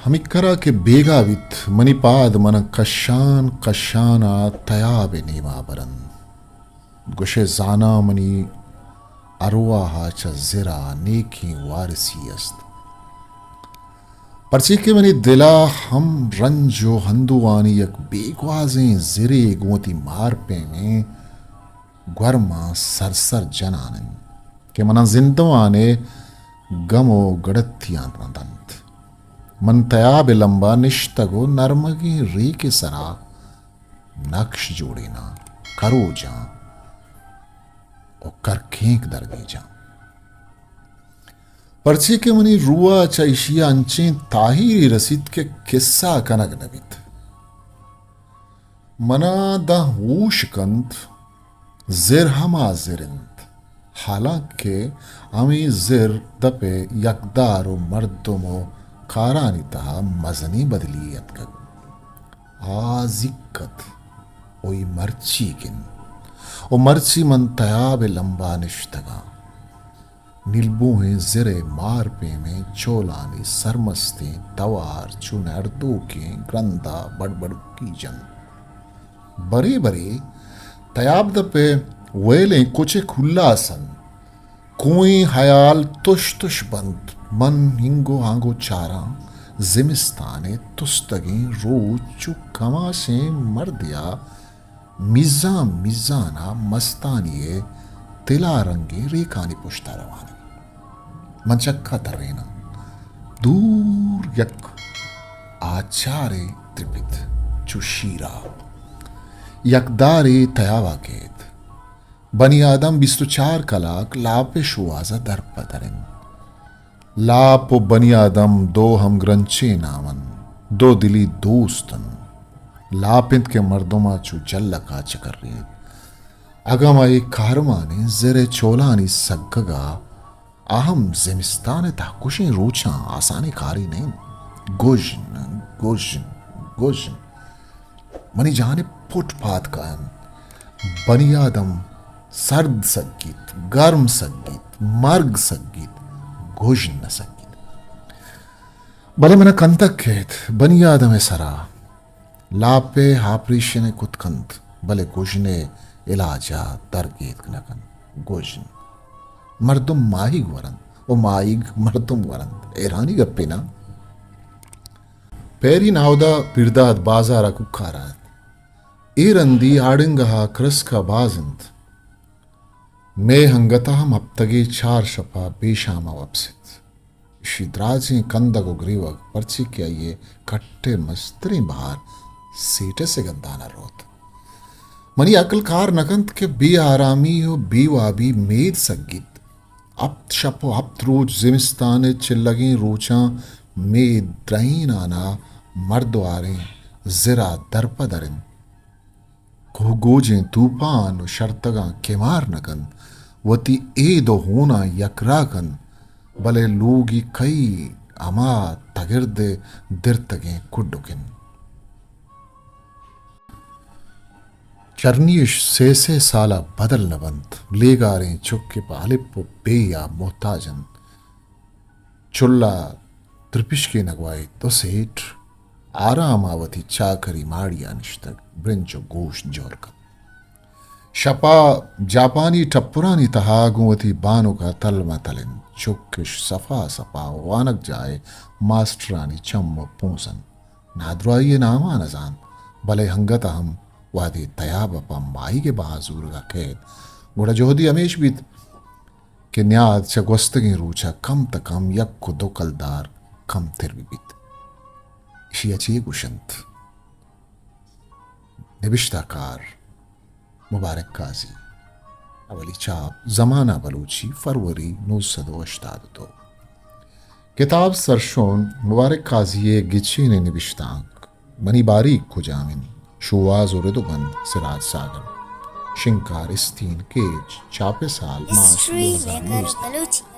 ہمے کرا کہ بیگا بیت، منی پاد من کشان کشان ءَ تیاب ءِ نیما برنت۔ گوشئے زاناں منی ارواہ ءَ چہ زر ءَ نیکیں وارسی است۔ پرچے کہ منی دل ءَ ہم رنج و ہندوانی یک بیگوازیں زرے گوں وتی مار پیمیں گورماں سرسر جنان انت کہ منا زندمان ءِ گم و گڑتیاں رندنت۔ من تیاب ءِ لمبا نشتگ و نرمگیں ریک ءِ سرا نقش جوڑیناں، کروجاں و کرکینک درگیجاں۔ پرچے کہ منی روح ءَ چہ ایشی ءَ انچیں تاہیرے رسیت کہ کسہ کنگ نہ بیت۔ منا داں ہوش کنت، زر ہما زر انت، حالانکہ ہمے زر دپ ءِ یکدار و مردم و کارانی تہا مزنیں بدلی اتکگ۔ آ زیکت و اے مرچیگ انت و مرچی من تیاب ءِ لمبا نشتگاں۔ نیلبوہیں زر ءِ مار پیمیں چولانی سرمستیں توار چو نہردوکیں گرندا بڑبڑکی جنت۔ برے برے تیاب دپ ءِ ویلیں کچک ہلاس انت۔ کوہیں ہیال تش تش بنت۔ من ہنگو ہانگو چاراں۔ زمستان ءِ تستگیں روچ چو کماشیں مردے ءَ میزان میزان ءَ مستانی ءِ تلا رنگیں ریکانی پشت ءَ روان انت۔ من چکا تریناں۔ دور یک آچارے ترپیت، چو شیرا۔ یکدارے تیابا کیت۔ بنی آدم بیست و چار کلاک لاپ ءِ شوہاز ءَ در پہ در انت۔ لاپ و بنی آدم دو ہمگرنچیں نام انت، دو دلی دوست انت۔ لاپ انت کہ مردم ءَ چو جلک ءَ چکرینیت۔ اگاں ما اے کارمانیں زر ءِ چولانی سگگ ءَ، آ ہم زمستان ءِ تہکشیں روچاں، آسانیں کارے نہ انت۔ گژن، گژن، گژن۔ منی جان ءِ پٹ پاد کاینت۔ بنی آدم سرد سگیت، گرم سگیت، مرگ سگیت، گژن نہ سگیت۔ بلے من ءَ کندگ کیت، بنی آدم ءِ سرا لاپ ءِ آپریشن ءَ کت کنت، بلے گژن ءِ علاج ءَ درگیتک نہ کنت۔ گژن۔ مردم ماہیگ ورنت و ماہیگ مردم ورنت۔ حیرانی گپے نہ؟ پیری ناودا پیرداد بازار ءَ کوکار ءَ ات۔ اے رندی آڑنگہ ءَ کرسک ءَ باز انت۔ مئے ہنگت ءَ ہم ہپتگے چار شپ ءَ بے شام ءَ وپسیت۔ ایشی دراجیں کندگ و گریوگ، پرچے کہ آئی ءِ کٹ ءِ مستریں بہار سیٹس ءِ گندان ءَ روت۔ منی عقل کار نہ کنت کہ بے آرامی و بے وابی مید سگیت۔ ہپت شپ و ہپت روچ زمستان ءِ چلگیں روچاں مئے درہینان ءَ مردواریں زر ءَ درپدر انت۔ کوہ گوجیں توپان و شرتگاں کمار نہ کنت، وتی اید و ہوناں یکرا کنت، بلے لوگی کئی ہما تگرد ءِ درتگیں کڈک انت۔ چرنی اش سے سے سال ءَ بدل نہ بنت۔ لیگاریں چک کہ پہ الپ و بے ءَ محتاج انت۔ چل ءَ ترپشکینگ وایت و سیٹھ آرام ءَ وتی چاکری ماڑی ءَ نشتگ، برنچ و گوشت جہل کنت۔ شپ ءَ جاپانی ٹپرانی تہا گوں وتی بانک ءَ تل مہ تل انت۔ چک اش صفا صفا وانگجاہ ءِ ماسٹرانی چم و پونز انت۔ نادراہی ءِ نام ءَ نہ زانت، بلے انگت ءَ ہم وہدے تیاب ءَ پہ ماہیگ ءِ بہا زورگ ءَ کئیت، گڑا جہدی ہمیش بیت کہ نیاد چہ گوستگیں روچ ءَ کم تہ کم یک و دو کلدار کمتر بہ بیت۔ ایشی ءَ چے گوش انت؟ نبشتہ کار مبارک قاضی۔ اولی چاپ زمانہ بلوچی، فروری نو سد و ہشتاد و دو۔ کتاب سرشون، مبارک قاضی ءِ گچینیں نبشتانک منی باریگ کجام انت؟ شوہاز و رد و بند سراج ساگر۔ شنگکار استین کیچ، چاپ ءِ سال مارچ دو ہزار نوزدہ۔